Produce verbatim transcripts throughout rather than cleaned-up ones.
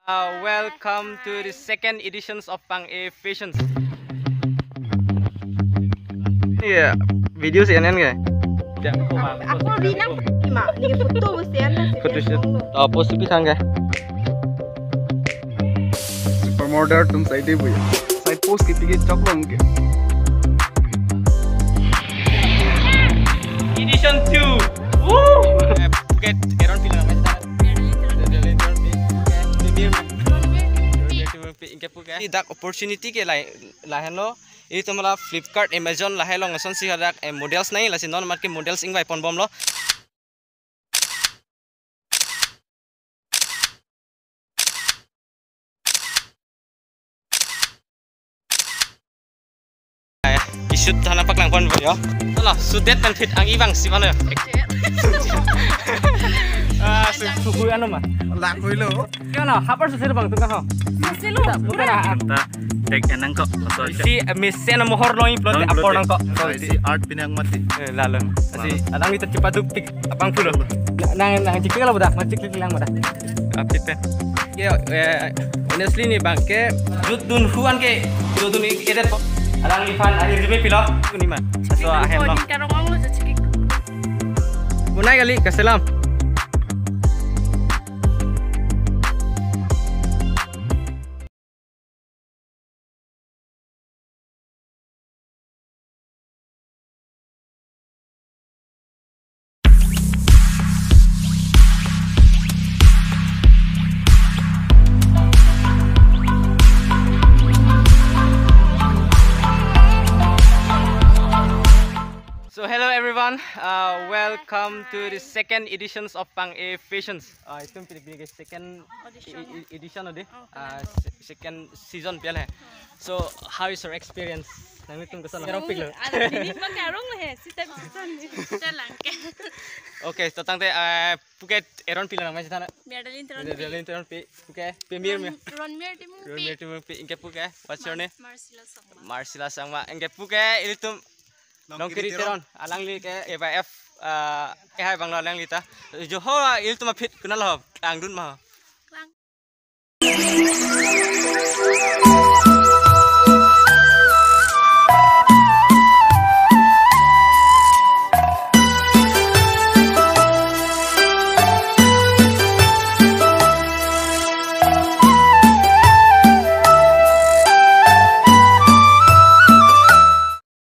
Uh, welcome to the second editions of Pang-e Fashions. Iya, video si enen ke? Ako rinang ima, ni photo si enen si. Photo shoot. Oh, post pi thang ke? Supermodel atum side bu ya. Side post kipi ke chok long ke. Edition two. Woo! Eh, Phuket, Aaron pilo nama? Idak opportunity ke lahai, lahenlo. Itum la Flipkart, Amazon lahai along asonsi hadak, eh, models nai, lasi non mat ke models ingvai ponbomlo. Isut thana paklang pon yo. Ala sudet nang thit ang ibang si mana? Ah, su suku ano ma? Lakoilo. Kyo na, hapar susir bang tu ka ho? Susilo. Bukan ah. Tek enang kok. Si mesen mohor loi plot apor nang kok. Si art pinang mati. Eh, lalo. Si adang itu cepat duk tik apang pulo. Nang nang cikik lo boda, nang cikik lang boda. Apit pe. Ya, eh, honestly ni bang ke jut dun huan ke jut dun edet kok. Alangliphan akhir jume pilo kuni ma. So ahem lo. Karong ong lo jachikik. Bunai kali kaselam. So hello everyone, uh, welcome to the second editions of Pang-e Fashions. Uh, itum pilih pilih second edition ode. Uh, second season pial hai. So how is your experience? Nang itum kesan karong pik lo. Ala ini pakai arong lo he, si time season ni. Selang ke. Okay, so tangte, uh, Phuket Aaron pilo nama sitana? Madeline Teron. Madeline Teron pi. Phuket, pi mir mi. Ron Mir Timung pi. Ron Mir Timung pi. Ingke Phuket, what's your name? Marcela Sangma. Marcela Sangma. Ingke Phuket, ilitum Nongkiri Teron. Alangli ke A Y F, uh, eh hai bang lo alangli ta. Joho ilitum apit kunal ho, angdun ma ho.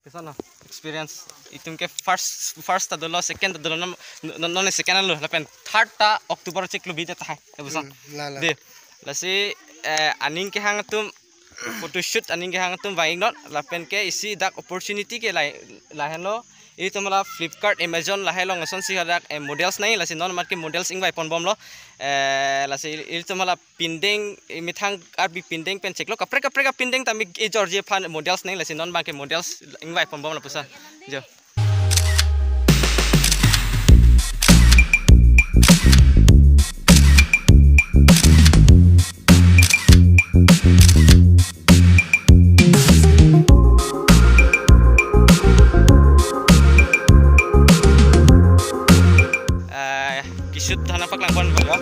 Kesan lo experience itum ke first, first ta dolo, second ta dolo, non, non, non second lo, lapen third ta October chiklo bide tahai, ya bosan. Hmm, la, la. De, lasi, eh, aning kehang atum, photoshoot aning kehang atum vang-iknon, lapen ke isi dak opportunity ke lahai, lahenlo, itum la Flipkart, Amazon lahai along asonsi hadak, eh, models nai, lasi non mat ke models ingvai ponbomlo, eh, lasi itum la pindeng, eh, methang arbi pindeng pen chiklo kaprek kaprek apindeng tame ejor-ji aphan models nai, lasi non bang ke models ingvai ponbom lapuson. Jo. Eh, kisut thana paklang pon ba.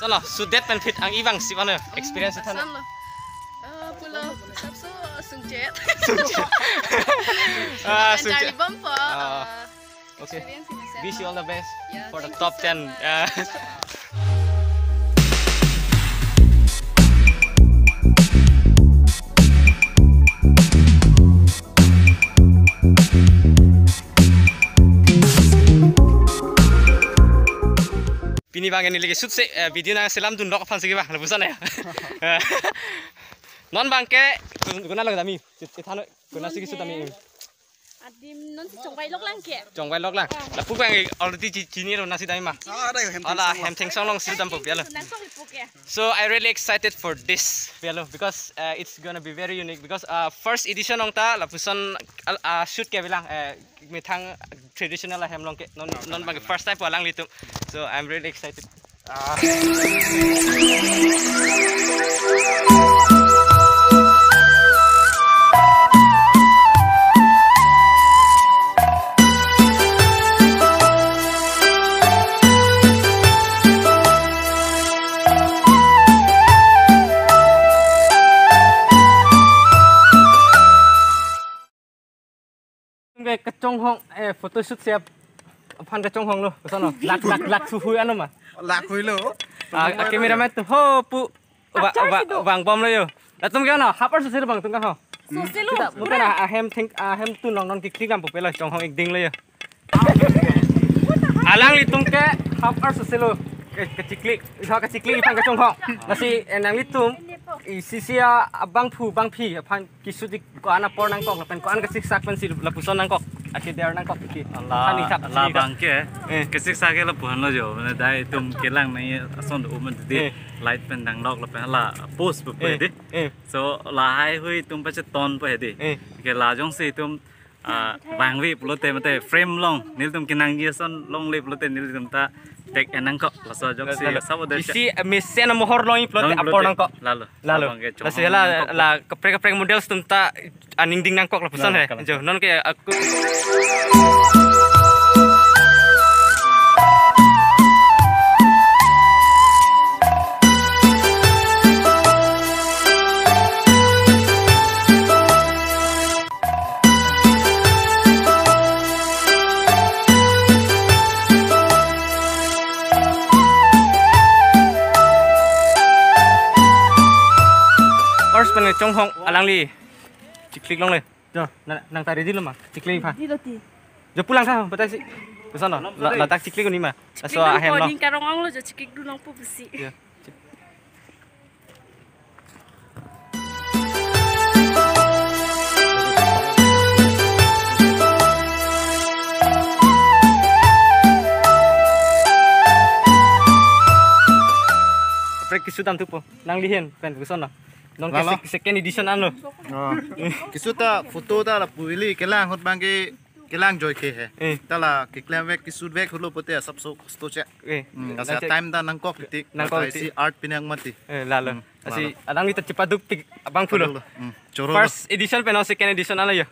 Solo, sudet pen thit ang ibang si mana experience than. Solo. Eh, pulo, sapso sungchet. Sungchet. Ah, sungchet. Cari bom po. Ah. Eh, okay. Experience in the sense. Wish you all the best. Yeah, for the top ten. Thank you so much. Yeah. Pini bang neli ke shoot si, eh, video nangselam dunlok aphan si ke bang, lapuson ya. Non bang ke, kuna lagi tame, cethan, kuna si kisut tame. Adim non si chongvai lok lang ke. Chongvai lok lang. Lapu abang already chi-, chinilo nasi dai ma. Ah, ada hem Ala thengsong. Hem thengsong along si dampo pia lo. Nang song ipu ke. So I really excited for this pia lo because uh, it's gonna be very unique because uh, first edition along ta lapuson al- uh, shoot ke bilang uh, methang traditional ahem along ke non non abang first time po alanglitum. So I'm really excited. Ke kachonghong eh photoshoot siap aphan kachonghong lo, koson lo? Lak lak lak suhui ano ma? Lak hui lo. Ah, ah, cameraman atum ho pu. Ba, Achar ba, si do. Bang bom lo yo. Latum ke ano? Half hour sose lo bang tum kan ho. Sose lo. Kita bukan ah, ahem theng ahem tu nong nong kiklik lam pupe lo chonghong ik ding lo yo. Alanglitum ke half hour sose lo. Ke kachiklik, iso kachiklik iphan kachonghong. Lasi eh, nanglitum isi isi a abangphu bangphi aphan kisudi ko-an apor nangkok lapen ko-an kasiksak pensi lapuson nangkok. Ake der nangkok iki. Ala, Kani thap ala sini bang ke. Eh. Kasiksak ke lapu-an lo jo. Mane dai itum kelang nai ason do umen di. Eh. Light pen danglok lapen hala post pe Eh. Di. Eh. So lahai hui itum pacheton pe di. Eh. Ke la jongsi itum ah, bangvi pulote mate frame along nelitum kenangji ason longle pulote nelitum ta tek en nangkok laso ajoksi Lalo. Sabo de Isi mesen amohor longji pulote Longji apor pulote. Nangkok. Lalo. Lalo. Abang ke Lasi chonghong la nangkok. La kaprek kaprek models atum ta aning ding nangkok lapuson Lalo, he. Lalo. Jo, non ke aku First pen chonghong alangli chiklik longle. Jo, na, nang ta ready lo ma? Chiklik pha. Ready lo ti. Jo pulang tha, batai si. Koson lo? La, ladak chiklik un-e ma. Laso ahem lo. Chiklik lo. Karong ong lo jo chiklik dun long pu besi. Jo. Kaprek kisudam thupo. Nangli ahin pen koson lo? Non ke Lalo. Sec-, second edition an lo. Oh. Kisu ta photo ta lapu ili kelang ahut abang ke kelang joike he. Eh. Ta la keklem vek kisut vek hulo pote asap so kosto che. Eh. Hmm, Nang kasi che- time ta nangkok tik. Nangkok Kasi tik. Art pinang mati. Eh, lalo. Hmm, Asi lalo. Alangli ta chepaduk tik abangphu lo. Lalo. Hmm, choro lo. First edition pen second edition an lo yo.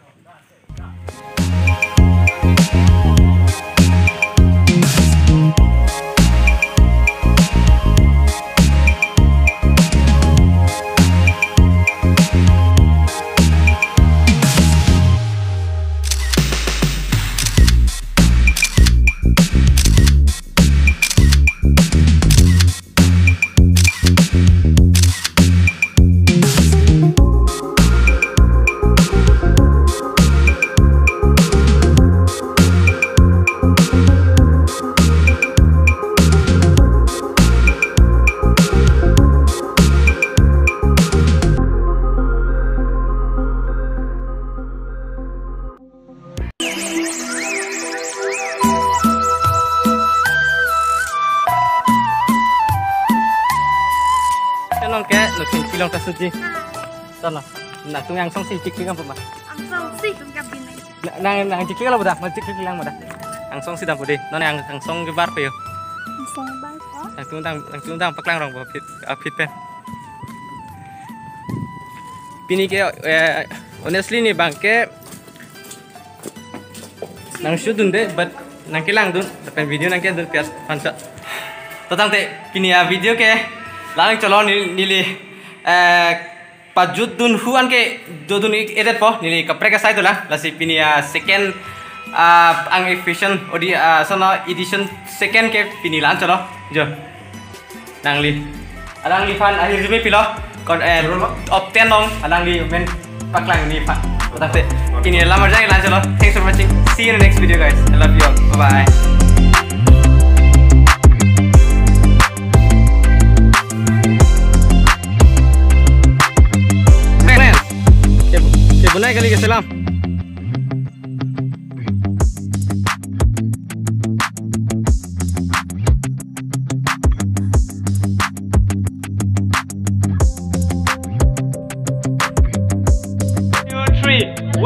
Chenong ke, lo keng pilong ta suji. Sana, nangtum angsong si chiklik nang puma. Angsong si tum kabin. Nang, nang, nang chiklik lo boda, nang chiklik lang boda. Angsong si dam pudi, non ang, angsong ke bar pe yo. Angsong bar ko? Nangtum dang, nangtum dang paklang rong bo aphi, aphi pen. Pini ke, eh, honestly ne abang ke nang shoot dunde, but nang kelang dun, lapen video nang ke dun pias pansa. To tangte, pini a video ke, lang cholo ni-, neli, eh, pajut dun hu an ke, do dun ik edit po, neli kaprek asai dolang, lasi pini a second, ah, ang efficient odi, ah, sono edition second ke pini lang cholo, jo. Nangli. Alangliphan ahirjume pilo. Kon, eh, Juro lo. Top ten along alangli men paklang ni pha. Tangte. Ini lamar jang lang cholo. Thanks for watching. See you in the next video, guys. I love you all. Bye bye. Friends, ke, ke bunai kali ke salam.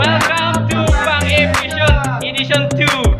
Welcome to Pang Episode Edition two.